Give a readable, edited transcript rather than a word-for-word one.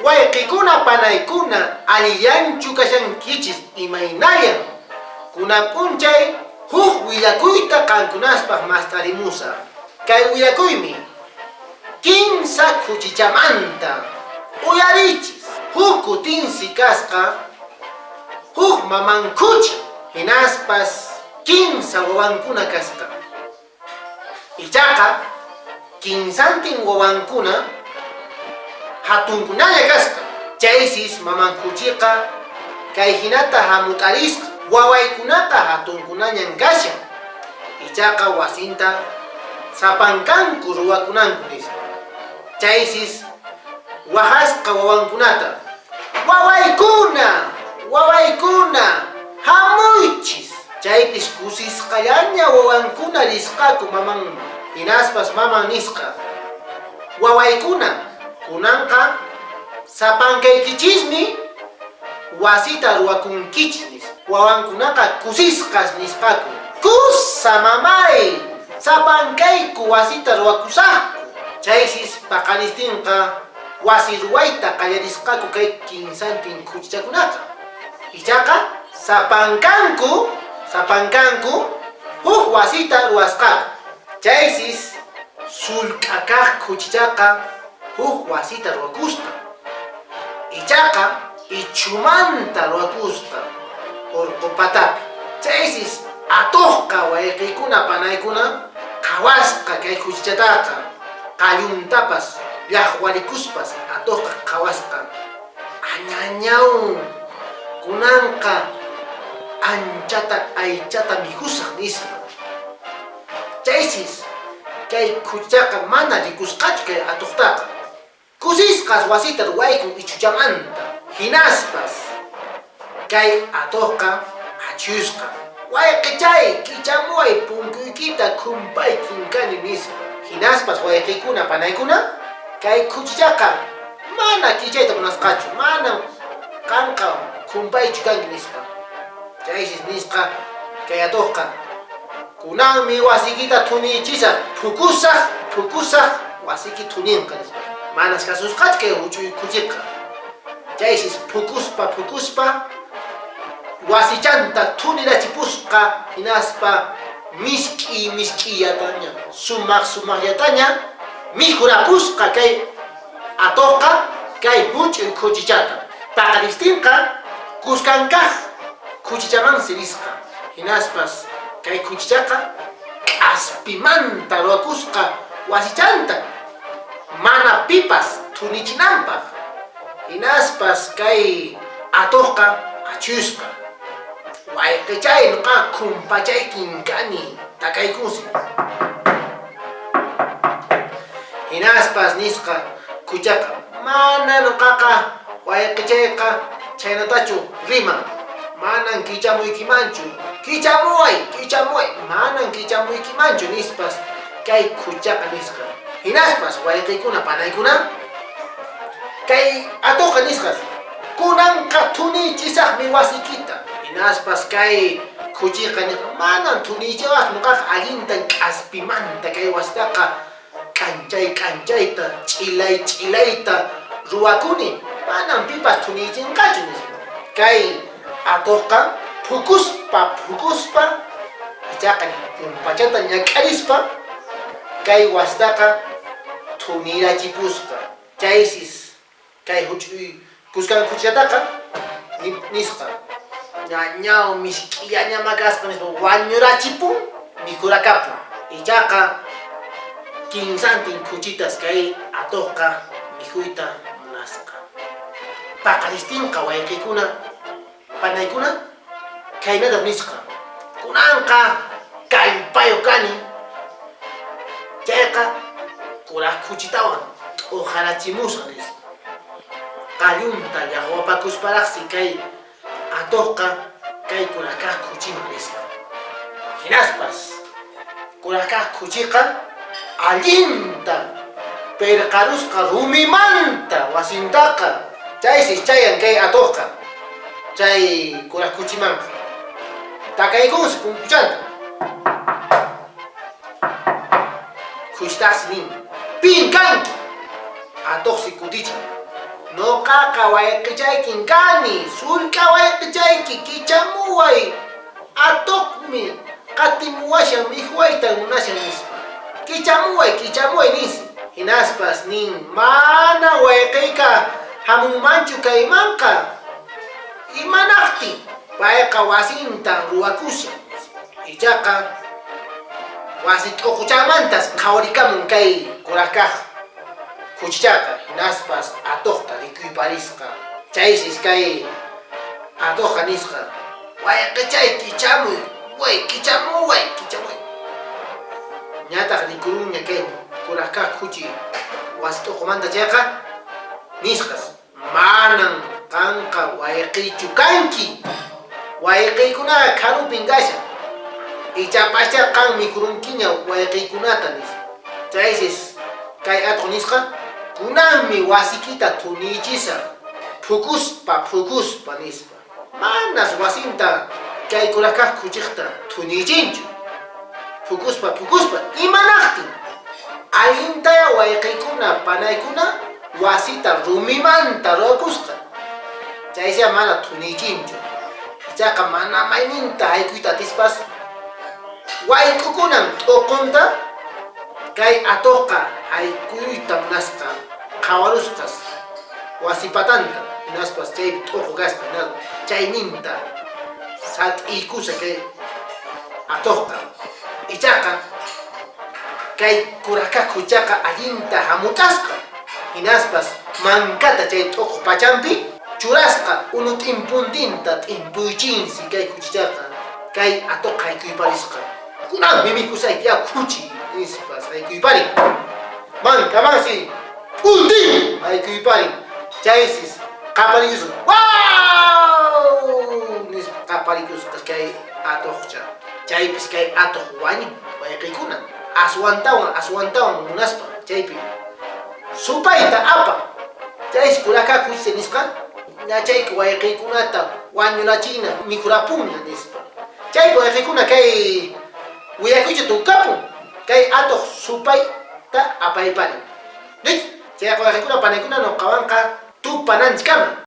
Wayqikuna panaykuna allillanchu kashankichis imaynallan kunan p'unchay huk willakuyta qankunaspaq mast'arimusaq. Kay willakuymi kinsa khuchichamanta. Uyarichis, huk kutinsi kasqa huk maman khuchi hinaspas kinsa wawankuna kasqa. Ichaqa kinsantin wawankuna hatunkunalla kasqa. Chaysis maman khuchiqa kay hinata hamut'arisqa, Wawaykunaqa hatunkunañan kashan, ichaqa wasinta sapankanku ruwakunanku, nispa. Chaysis waqasqa wawankunata, Wawaykuna! Wawaykuna! Hamuychis! Chaypis kusisqallaña wawankuna risqaku mamanman. Hinaspas maman nisqa, Wawaykuna, kunanqa sapankaykichismi wasita ruwakunkichis, nispa. Wawankunaqa kusisqas nisqaku, Kusa mamay! Sapankayku wasita ruwakusaqku. Chaysis paqaristinqa wasi ruwayta qallarisqaku kay kinsantin khuchichakunaqa. Ichaqa sapankanku sapankanku huk wasita ruwasqaku. Chaysis sullk'a kaq khuchichaqa huk wasita ruwakusqa. Ichaqa ichhumanta ruwakusqa orqo patapi. Chaysis atuqqa wayqiykuna panaykuna qhawasqa kay khuchichataqa, qalluntapas llaqwarikuspas atuqqa qhawasqa. Añañaw, kunanqa anchata aychata mikhusaq, nispa. Chaysis kay khuchichaqa mana rikusqachu kay atuqtaqa. Kusisqas wasita ruwaykun ichhuchamanta. Hinaspas kay atuqqa achhusqa. Wayqichay, kichamuway punkuykita khumpaykin kani, nispa. Hinaspas wayqikuna panaykuna kay khuchichaqa mana kichayta munasqachu, manan qanqa khumpaychu kanki, nispa. Chaysis nisqa kay atuqqa, Kunanmi wasiykita thunichisaq, phukusaq, phukusaq, wasiyki thuninqa, nispa. Manas kasusqachu kay huch'uy khuchiqa. Chaysis phukuspa, phukuspa, wasichanta thunirachipusqa, hinaspa misk'i misk'illataña, sumaq sumaqllataña mikhurapusqa kay atuqqa kay huch'uy khuchichata. Paqaristinqa kuskan kaq khuchichamansi risqa. Hinaspas kay khuchichaqa k'aspimanta ruwakusqa wasichanta mana pipas thunichinanpaq. Hinaspas kay atuqqa achhusqa, Wayqichay nuqa khumpachaykin kani, takaykunsi. Hinaspas nisqa khuchichaqa, Mana nuqaqa wayqichayqa chhaynatachu riman. Manan kichamuykimanchu. Kichamuway, kichamuway, manan kichamuykimanchu, nispas kay khuchichaqa nisqa. Hinaspas wayqiykuna panaykuna kay atuqqa nisqas, Kunanqa thunichisaqmi wasiykita. Hinaspas kay khuchiqa nisqa, Manan thunichiwaqchu, nuqaqa allintan k'aspimanta kay wasitaqa K'anchay k'anchayta, ch'ilay ch'ilayta ruwakuni, manan pipas thunichinqachu, nispa. Kay atuqqa phukuspa phukuspa, ichaqa umpachata ñak'arispa kay wasitaqa thunirachipusqa. Chaysis Kay huch'uy kuskan khuchillataqa nisqa, Ñañaw misk'illañamá kasqa nispa wañurachipun mikhurakapun. Ichaqa kinsantin khuchitas kay atuqqa mikhuyta munasqa. Paqaristinqa wayqikuna panaykuna khaynata nisqa, Kunanqa kallpayuq kani, chayqa kuraq khuchitawan t'uqarachimusaq, nispa. Qallunta llaqwapakusparaqsi kay atuqqa kay kuraq kaq khuchiman risqa. Hinaspas kuraq kaq khuchiqa allinta pirqarusqa rumimanta wasintaqa, chaysis chayan kay atuqqa. Chay kuraq khuchimanqa takaykunsi punkuchanta. Khuchitaqsi nin, Pin kanki? Atuqsi kutichin, Noqaqa wayqichaykin kani, sullk'a wayqichayki, kichamuway, atuqmi qatimuwashan mikhuwaytan munashan nispa. Kichamuway, kichamuway ninsi. Hinaspas nin, Mana wayqiyka hamunmanchu kaymanqa, imanaqtin payqa wasintan ruwakushan nispa. Ichaqa wasi t'uquchanmantas qhawarikamun kay kuraq kaq khuchichaqa, hinaspas atuqta rikuyparisqa. Chaysis kay atuqqa nisqa, Wayqichay kichamuy, way kichamuway, kichamuway. Ñataq rikurunña kay kuraq kaq khuchi wasi t'uqumanta chayqa nisqas, Manan qanqa wayqiychu kanki. Wayqiykunaqa kharupin kashan. Ichapaschá qan mikhurunkiña wayqiykunata, nispa. Chaysis kay atuq nisqa, Kunanmi wasikita thunichisaq, phukuspa, phukuspa, nispa. Manas wasinta kay kuraq kaq khuchiqta thunichinchu. Phukuspa, phukuspa, imanaqtin? Allintayá wayqiykuna, panaykuna wasita rumimanta ruwakusqa. Chaysiá mana thunichinchu. Ichaqa mana mayninta haykuyta atispas, wayk'ukunan t'uqunta kay atuqqa haykuyta munasqa, qhawarusqas wasi patanta, hinaspas chaypi t'uqu kasqa, hinaspa chayninta sat'iykusqa kay atuqqa. Ichaqa kay kuraka khuchaqa allinta hamut'asqa, hinaspas mankata chay t'uqu pachanpi churasqa unu t'impuntinta t'impuychinsi kay khuchichaqa, kay atuqqa haykuyparisqa. Kunanmi mikhusayki ya khuchi nispas haykuyparin. Mankamansi p'untin haykuyparin. Chaysis qapariykusqa waw nispa qapariykusqa kay atuqcha. Chaypis kay atuq wañun wayqiykuna aswantawan aswantawan munaspa chaypi supayta apan. Chaysi kuraka khuchicha nisqa ñachayki wayqiykunata wañunachiyna mikhurapunña nispa. Chaypi wayqiykuna kay willakuycha tukukapun, kay atuq supayta apayparin. Riki, chayqa wayqiykuna panaykuna nuqawanqa tupananchikkama.